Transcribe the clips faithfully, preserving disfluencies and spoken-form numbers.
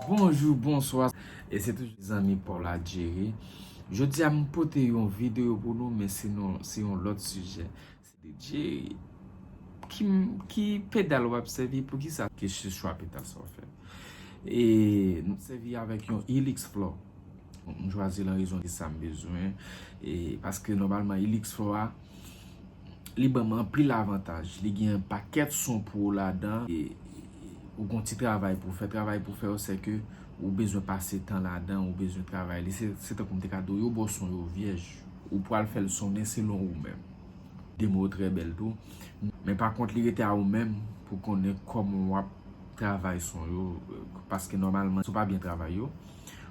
Bonjou, bonswa. E se toujou zanmi Paul Adjere. Jodi a m pote yon videyo pou nou, men se non, se yon lòt sijè. Se de Jerry. Ki, ki pedal w ap sèvi? Poukisa? Ki se chwa pedal sa w fè? E m sèvi avèk yon Helix Floor. M chwazi l an rezon de sa m bezwen. E paske nòmalman Helix Floor a, li ban m anpil avantaj. Li gen yon pakèt son pou ou ladan. E ou gon ti travay pou fè. Travay pou fè yo, se ke ou bezwen pase tan ladan, ou bezwen travay li. Se, se tankou m te ka di w, yo ba w son yo vyèj. Ou pral fè l sonnen selon ou menm. Demo yo trè bèl tou. Men pa kont, li rete a ou menm pou konnen kòman w ap travay son yo. Paske nòmalman, si w pa byen travay yo,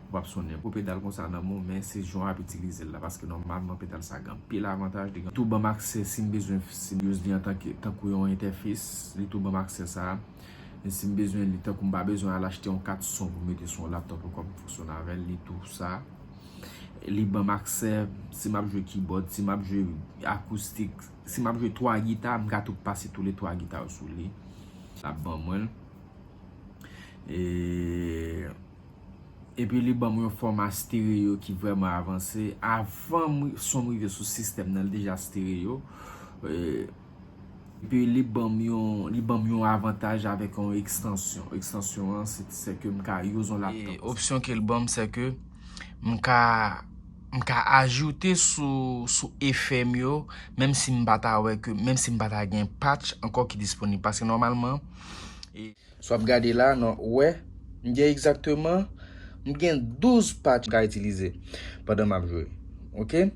w ap sonnen. Gwo pedal konsa nan men w, men se jan w ap itilize l la. Paske nòmalman, pedal sa gen anpil avantaj. Li tou ban m aksè, si m bezwen, si m use li antanke, tankou yon entèfes, li tou ban m aksè sa. Men si m bezwen li, tankou m pa bezwen al achte yon kat son pou mete sou yon laptòp ankò pou m fonksyone avè l, li tou sa. Li ban m aksè, si m ap jwe keyboard, si m ap jwe akoustik, si m ap jwe twa gita, m ka tou pase tou le twa gita yo sou li. L ap ban mwen l. E, epi li ban m yon fòma stereo ki vrèman avanse. Avan m, son m rive sou sistèm nan, li deja stereo. E, epi li ban m yon, li ban m yon avantaj avèk yon ekstansyon. Ekstansyon an, se, se ke m ka use yon laptòp. E opsyon ke l ban m, se ke m ka, m ka ajoute sou, sou efè m yo, menm si m pa ta wè ke, menm si m pa ta gen patch ankò ki disponib. Paske nòmalman, e, si w ap gade la, non, ou wè, m gen egzakteman, m gen douz patch m ka itilize pandan m ap jwe. Oke?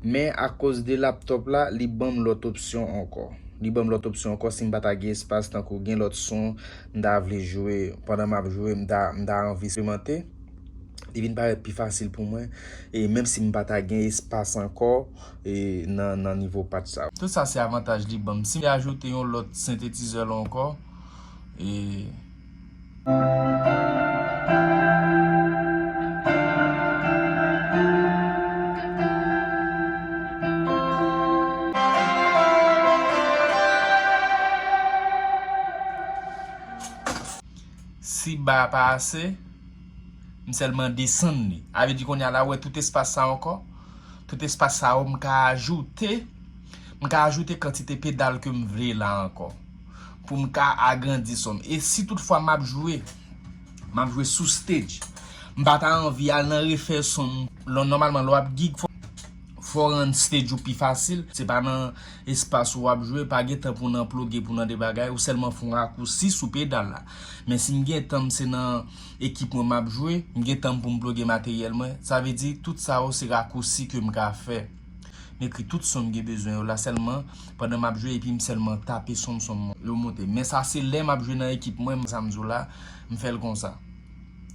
Men akoz de laptòp la, li ban m lòt opsyon ankò. Li ban m lòt opsyon ankò si m pa ta gen espas, tankou gen lòt son m ta vle jwe pandan m ap jwe, m ta, m ta anvi eksperimente. Li vin parèt pi fasil pou mwen. E menm si m pa ta gen espas ankò, e nan, nan nivo patch sa. Tout sa se avantaj li ban m. Si m ajoute yon lòt sentetizè la ankò, e si ba a pa ase, m sèlman desann li. A vle di kounye a la, ou wè tout espas sa ankò? Tout espas sa yo, m ka ajoute, m ka ajoute kantite pedal ke m vle la ankò. Pou m ka agrandi son m. E si toutfwa m ap jwe, m ap jwe sou stage, m pa ta anvi al nan refè son m. Lò, nòmalman, lè w ap gig, fò, fò w rann stage ou pi fasil. Se pa nan espas ou w ap jwe, pa gen tan pou w nan ploge, pou w nan de bagay, ou sèlman fè yon rakousi sou pedal la. Men si m gen tan, m se nan ekip mwen m ap jwe, m gen tan pou m ploge materyèl mwen. Sa vle di, tout sa yo se rakousi ke m ka fè. M ekri tout son m gen bezwen yo la sèlman pandan m ap jwe, epi m sèlman tape son m, son m yo monte. Men sa se lè m ap jwe nan ekip mwen, sa m di w la, m fè l konsa.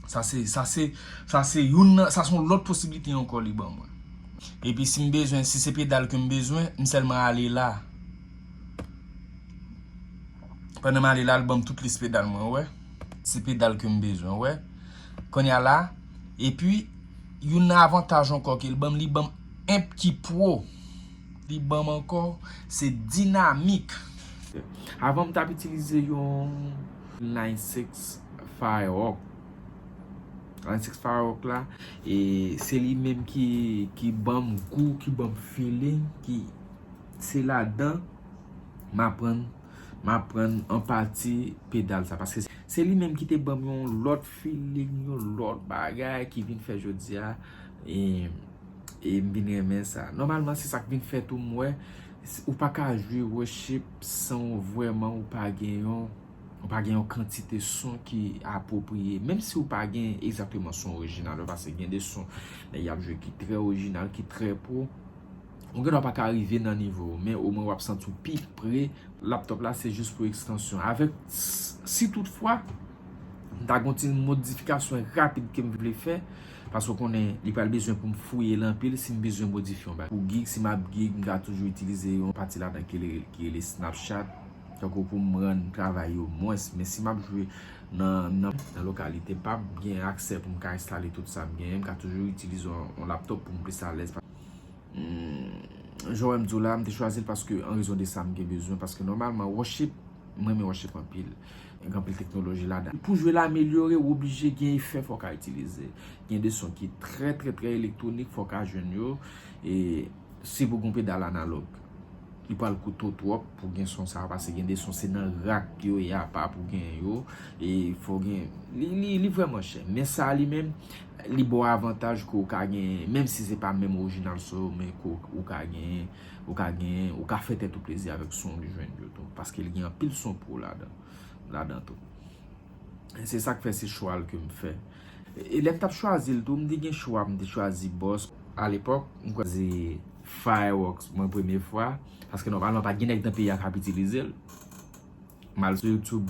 Sa se, sa se, sa se youn nan, sa se yon lòt posiblite ankò li ban mwen. Epi si m bezwen, si se pedal ke m bezwen, m sèlman ale la. Pandan m ale la, l ban m tout lis pedal mwen, ou wè. Se pedal ke m bezwen, ou wè. Kounye a la, epi, youn nan avantaj ankò ke l ban m, li ban m amp ki pro. Li ban m ankò, se dinamik. Avan m t ap itilize yon Line six Firehawk. Line six Firehawk la, e se li menm ki, ki ban m gou, ki ban m feeling, ki se ladan m aprann, m aprann an pati pedal sa. Paske se li menm ki te ban m yon lòt feeling, yon lòt bagay ki vin fè jodi a, e, e m vin renmen sa. Nòmalman, se sa k vin fè tou m wè, s-, ou pa ka jwe worship san w vrèman ou pa gen yon, ou pa gen yon kantite son ki apwopriye. Menm si ou pa gen egzakteman son orijinal yo, paske gen de son, lè y ap jwe ki trè orijinal, ki trè pro, ou gendwa pa ka rive nan nivo yo, men omwen w ap santi w pi pre. Laptòp la, se jis pou ekstansyon. Avèk, s-, si toutfwa, m ta gon ti modifikasyon rapid ke m vle fè, paske w konnen, li pral bezwen pou m fouye l anpil si m bezwen modifye yon bagay. Pou gig, si m ap gig, m ka toujou itilize yon pati ladan ki rele, ki rele Snapchat. Tankou pou m rann travay yo mwens. Men si m ap jwe nan, nan, nan lokalite pa m, gen aksè pou m ka enstale tout sa m genyen, m ka toujou itilize yon, yon laptòp pou m plis alèz. Hmm, jan w wè m di w la, m te chwazi l paske, an rezon de sa m gen bezwen, paske nòmalman, worship, Mwen renmen worship anpil. Gen anpil teknoloji ladan. Pou jwe l amelyore, w oblije gen efè fò w ka itilize. Gen de son ki trè, trè, trè elektwonik, fò w ka jwenn yo. E si pou gen yon pedal analòg, li pral koute w twòp pou gen son sa, paske gen de son se nan rak yo ye apa pou gen yo. E fò gen, li, li, li vrèman chè. Men sa li menm, li ba w avantaj ke w ka gen, menm si se pa menm orijinal son yo, men ke w, w ka gen, w ka gen, w ka fè tèt ou plezi avèk son w jwenn yo tou. Paske li gen anpil son pro ladan, ladan tou. E se sa k fè se chwa l ke m fè. E lè m t ap chwazi l tou, m te gen chwa, m te chwazi Boss. Alepòk, m chwazi Fireworks mwen premye fwa, paske nòmalman pa t gen nèg nan peyi a k ap itilize l. M al sou YouTube,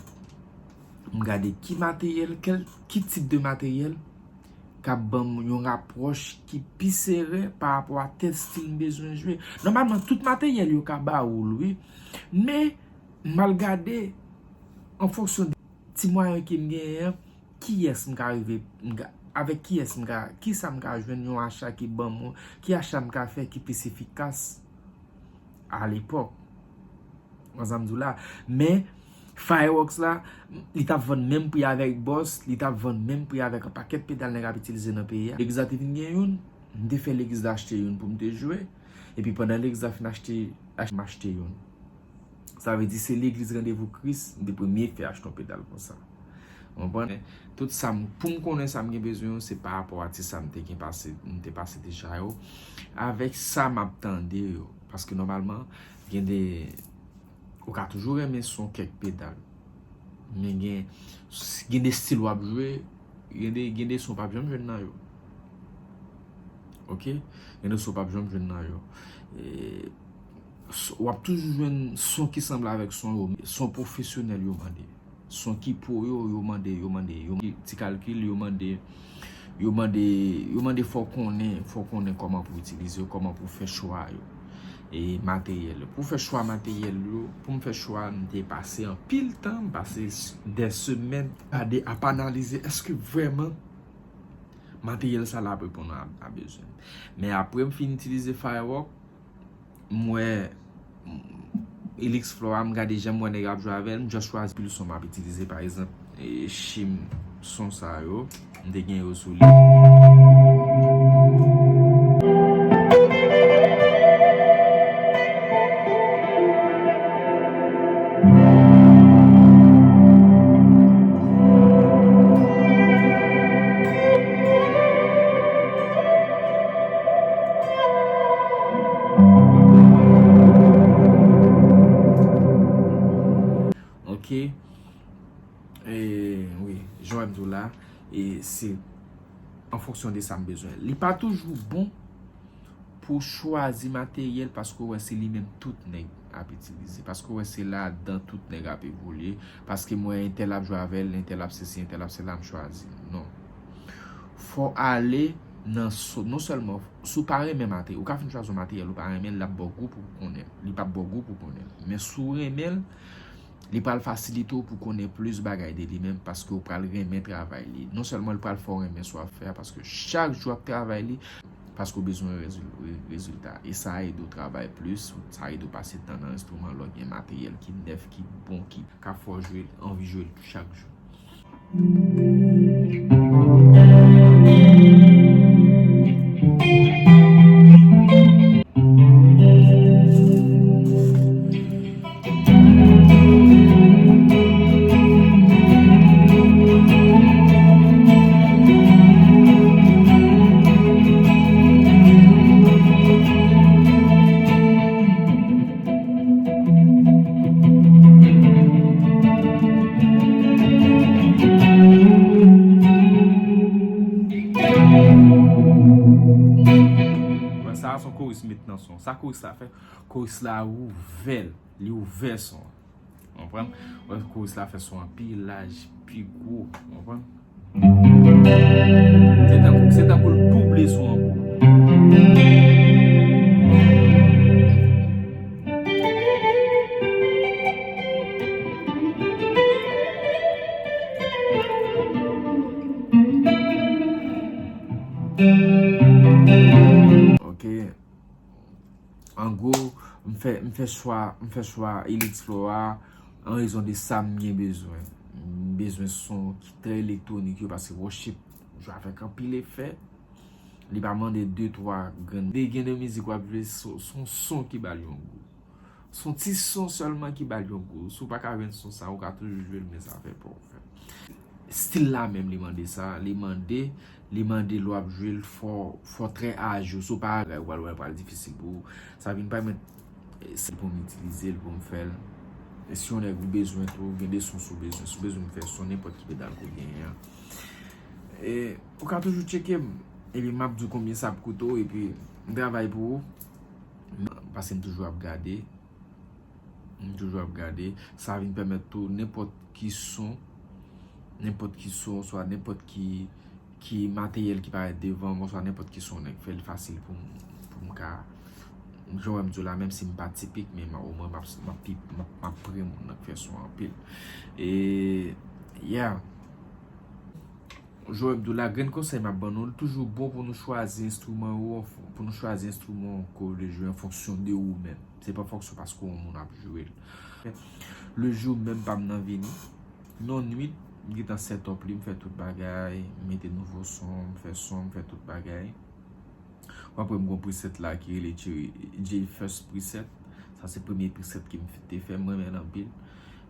m gade ki materyèl, kèl, ki tip de materyèl k ap ban m yon rapwòch ki pi sere pa rapò a tèl stil m bezwen jwe. Nòmalman, tout materyèl yo ka ba ou l, wi. Men, m al gade an fonksyon de ti mwayen ke m genyen an, kiyès m ka rive, m ka, avèk kiyès m ka, kisa m ka jwenn yon acha ki ban mwen, ki acha m ka fè ki plis efikas alepòk. Konsa m di w la. Men, Fireworks la, li t ap vann menm pri avèk Boss, li t ap vann menm pri avèk yon pakèt pedal nèg ap itilize nan peyi a. Legliz la te vin gen youn, m te fè legliz la achte youn pou m te jwe. Epi pandan legliz la fin achte, ach-, m achte youn. Sa vle di se legliz Randevou Kris, m te premye fè achte yon pedal konsa. Ou konprann? Tout sa m, pou m konnen sa m gen bezwen yo, se pa rapò a ti sa m te gen pase, m te pase deja yo. Avèk sa m ap tande yo. Paske nòmalman, gen de, ou ka toujou renmen son kèk pedal. Men gen, gen de stil w ap jwe, gen de, gen de son w p ap janm jwenn nan yo. Oke? Gen de son w p ap janm jwenn nan yo. E, s-, w ap toujou jwenn son ki sanble avèk son yo. Son pwofesyonèl yo mande. Son ki pro yo, yo mande, yo mande, yo mande ti kalkil, yo mande, yo mande, yo mande fò w konnen, fò w konnen kòman pou w itilize yo, kòman pou w fè chwa yo. E materyèl yo. Pou w fè chwa materyèl yo, pou m fè chwa, m te pase anpil tan, m pase s-, dè semèn, gade, ap analize, èske vrèman materyèl sa la ap reponn a, a bezwen m. Men apre m fin itilize Firework, m wè, mm, Helix Floor a, m gade jan m wè nèg ap jwe avè l, m just chwazi pil son m ap itilize, pa egzanp, e, Shim son sa yo, m te gen yo sou li. Ok. E, wi, jan w di w la, e se an fonksyon de sa m bezwen. Li pa toujou bon pou w chwazi materyèl paske w wè se li menm tout nèg ap itilize. Paske w wè se ladan tout nèg ap evolye. Paske m wè entèl ap jwe avè l, entèl ap sesi, entèl ap sela, m chwazi l. Non. Fò w ale nan so-, non sèlman, si w pa renmen materyèl, ou ka fin chwazi yon materyèl ou pa renmen, l ap ba w gou pou w konnen l. Li p ap ba w gou pou w konnen l. Men si w renmen l, li pral fasilite w pou w konnen plis bagay de li menm, paske w pral renmen travay li. Non sèlman li pral fè w renmen sa w ap fè a, paske chak jou w ap travay li, paske w bezwen rezil-, re-, rezilta. E sa ede w travay plis, sa ede w pase tan nan enstriman lè w gen materyèl ki nèf, ki bon, ki ka fè w jwe, anvi jwe l chak jou. Sa a se yon koris m met nan son. Sa koris la fè, koris la ouvè l, li ouvè son an. Konprann? Wè koris la fè son an pi laj, pi gwo. Konprann? Se tankou, se tankou l double son an pou ou. Ok. An gwo, m fè, m fè chwa, m fè chwa Helix Floor a, An rezon de sa m gen bezwen. M bezwen son ki trè elektwonik yo, paske worship jwe avèk anpil efè. Li pa mande de, twa grenn. De gen de mizik w ap jwe, se yon son ki ba l yon gou. Se yon ti son sèlman ki ba l yon gou. Si w pa ka jwenn son sa, ou ka toujou jwe l, men sa fè pa w fè. Stil la menm li mande sa, li mande, li mande lè w ap jwe l fò, fò trè aji w. Si w pa aji w, pral wè pral difisil pou ou. Sa vin pèmèt, eh, se pou m itilize l, pou m fè l. E si yon nèg ou bezwen tou, gen de son si w bezwen. Si w bezwen m fè son nenpòt ki pedal ke w genyen an. E, ou ka toujou tcheke m. Epi m ap di w konbyen sa ap koute w, epi m travay pou ou. Paske m toujou ap gade. M toujou ap gade. Sa vin pèmèt tou nenpòt ki son, nenpòt ki son, swa nenpòt ki, ki materyèl ki parèt devan mwen, swa nenpòt ki son nèg fè l fasil pou m, pou m ka, jan w wè m di w la, menm si m pa tipik, men m, omwen m ap, m ap, m ap, m ap pre moun nan k fè son anpil. E, yeah. Jan w wè m di w la, grenn konsèy m ap ban nou, li toujou bon pou nou chwazi enstriman yo, pou nou chwazi enstriman ke w vle jwe an fonksyon de ou menm. Se pa fonksyon paske yon moun ap jwe l. Lejou menm pa m nan vini. Nan nwit, m gentan set up li, m fè tout bagay, m mete nouvo son, m fè son, m fè tout bagay. W ap wè m gon preset la ki rele J, J First Preset. Sa se premye preset ke m te fè, m renmen l anpil.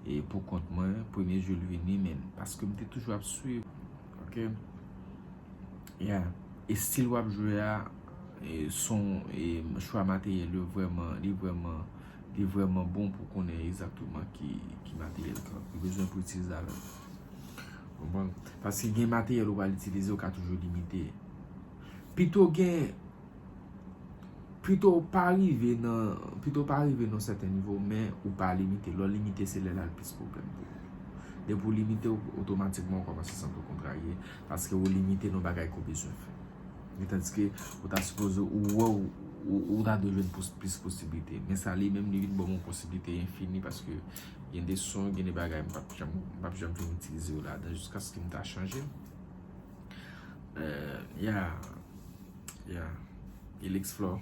E pou kont mwen, premye jou l vini, men paske m te toujou ap swiv. Ok? Yeah. E stil w ap jwe a, e son, e chwa materyèl yo vrèman, li vrèman, li vrèman bon pou konnen egzakteman ki, ki materyèl ke ou bezwen pou itilize avè l. Konprann? Paske gen materyèl ou pral itilize, ou ka toujou limite. Pito gen, pito w pa rive nan, pito w pa rive nan sèten nivo, men ou pa limite. Lè w limite, se lè l al plis pwoblèm pou ou. Depi w limite, w, otomatikman w kòmanse santi w kontrarye, paske w limite nan bagay ke w bezwen fè. Men tandiske ou ta sipoze, ou wè, ou, ou, ou ta dwe jwenn pos-, plis posiblite. Men sa li menm, li vin ban m yon posiblite enfini, paske gen de son, gen de bagay m p ap janm, m p ap janm vin itilize yo ladan, jiskaske m ta chanje. Euh, yeah. Yeah. Il explore.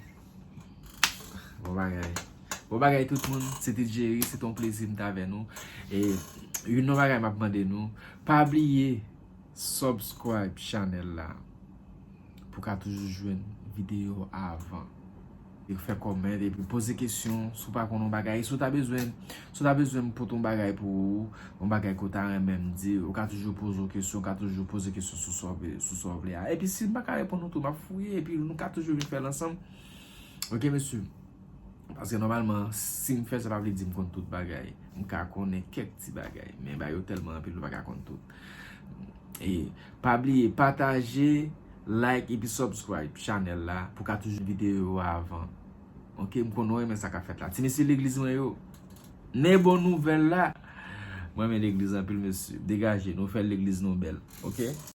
Bon bagay. Bon bagay tout moun. Se te Jerry. Se te yon plezi m t avè nou. E youn nan bagay m ap mande nou, pa bliye subscribe channel la pou ka toujou jwenn videyo avan. E fè kòmant, epi poze kesyon, si w pa konn yon bagay, si w ta bezwen, si w ta bezwen m pote yon bagay pou ou, yon bagay ke w ta renmen m di, ou ka toujou poze w kesyon, ou ka toujou poze kesyon sou sa w vle, sou sa w vle a. Epi si m pa ka reponn ou tou, m ap fouye, epi nou ka toujou vin fè l ansanm. Ok, mesye? Paske nòmalman, si m fè sa, pa vle di m konn tout bagay. M ka konnen kèk ti bagay, men bagay yo tèlman anpil, nou pa ka konn tout. E pa bliye pataje, like epi subscribe channel la pou ka toujou videyo yo avan. Ok, m konn nou renmen sa k ap fèt la. Ti mesye legliz mwen yo, men bon nouvèl la. Mwen renmen legliz anpil, mesye. Degaje nou, fè legliz nou bèl. Ok?